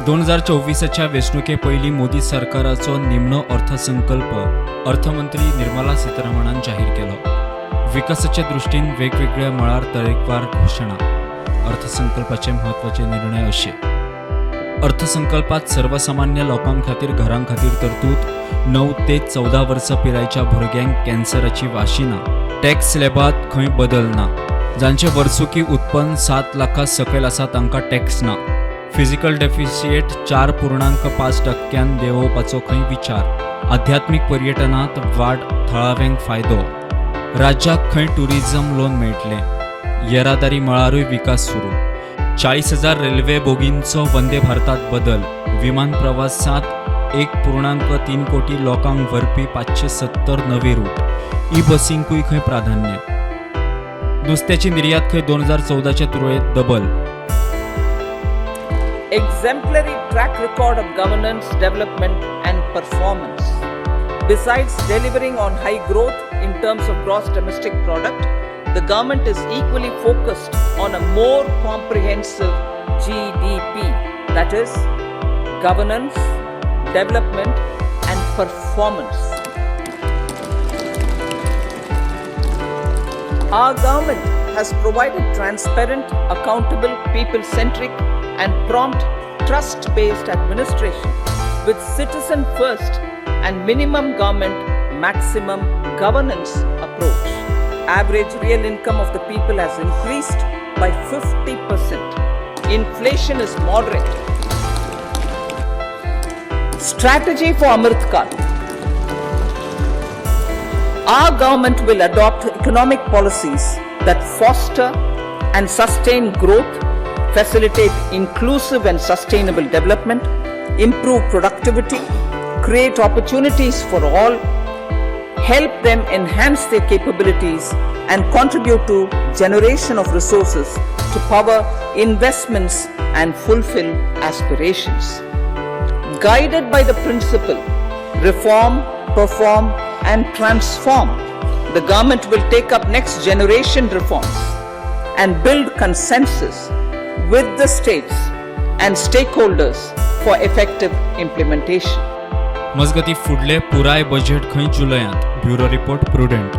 2024च्या वेंचणुके पयलीं मोदी सरकाराचो निमणो अर्थसंकल्प अर्थमंत्री निर्मला सीतारामनान जाहीर केलो. विकासाच्या दृश्टीन वेगवेगळ्या मळार तरेकवार घोशणा. अर्थसंकल्पाचे म्हत्वाचे निर्णय अशे: अर्थसंकल्पात सर्वसामान्य लोकां खातीर घरां खातीर तरतूद, 9 ते 14 वर्सां पिरायेच्या भुरग्यांक कॅन्सराची वाशिनां, टॅक्स स्लॅबात खंय बदल ना, जांचे वर्सुकी उत्पन्न 7 लाखां सकयल आसा तांकां टॅक्स ना, फिस्कल डेफिसिट 4.5 टक्क्यान देंवोवपाचो खंय विचार, आध्यात्मीक पर्यटनात वाड, थळाव्यांक फायदो, राज्याक खंय टुरिझम लोन मेळटलें, येरादारी मळारूय विकास सुरू, 40,000 रेल्वे बोगींचो वंदे भारतात बदल, विमान प्रवासात 1.3 कोटी लोकांक व्हरपी 570 नवे रूट, ई बसींकूय खंय प्राधान्य, नुस्त्याची निर्यात खंय 2014च्या तुळेत double. Exemplary track record of governance, development, and performance. Besides delivering on high growth in terms of gross domestic product, the government is equally focused on a more comprehensive GDP, that is, governance, development, and performance. Our government has provided transparent, accountable, people centric, and prompt trust based administration with citizen first and minimum government, maximum governance approach. Average real income of the people has increased by 50%. Inflation is moderate. Strategy for Amrit Kaal. Our government will adopt economic policies that foster and sustain growth, facilitate inclusive and sustainable development, improve productivity, create opportunities for all, help them enhance their capabilities, and contribute to generation of resources to power investments and fulfill aspirations. Guided by the principle reform, perform, and transform, the government will take up next generation reforms and build consensus with the states and stakeholders for effective implementation. मजगती, फुडले पुराय budget खंय जुलयांत. Bureau report, prudent.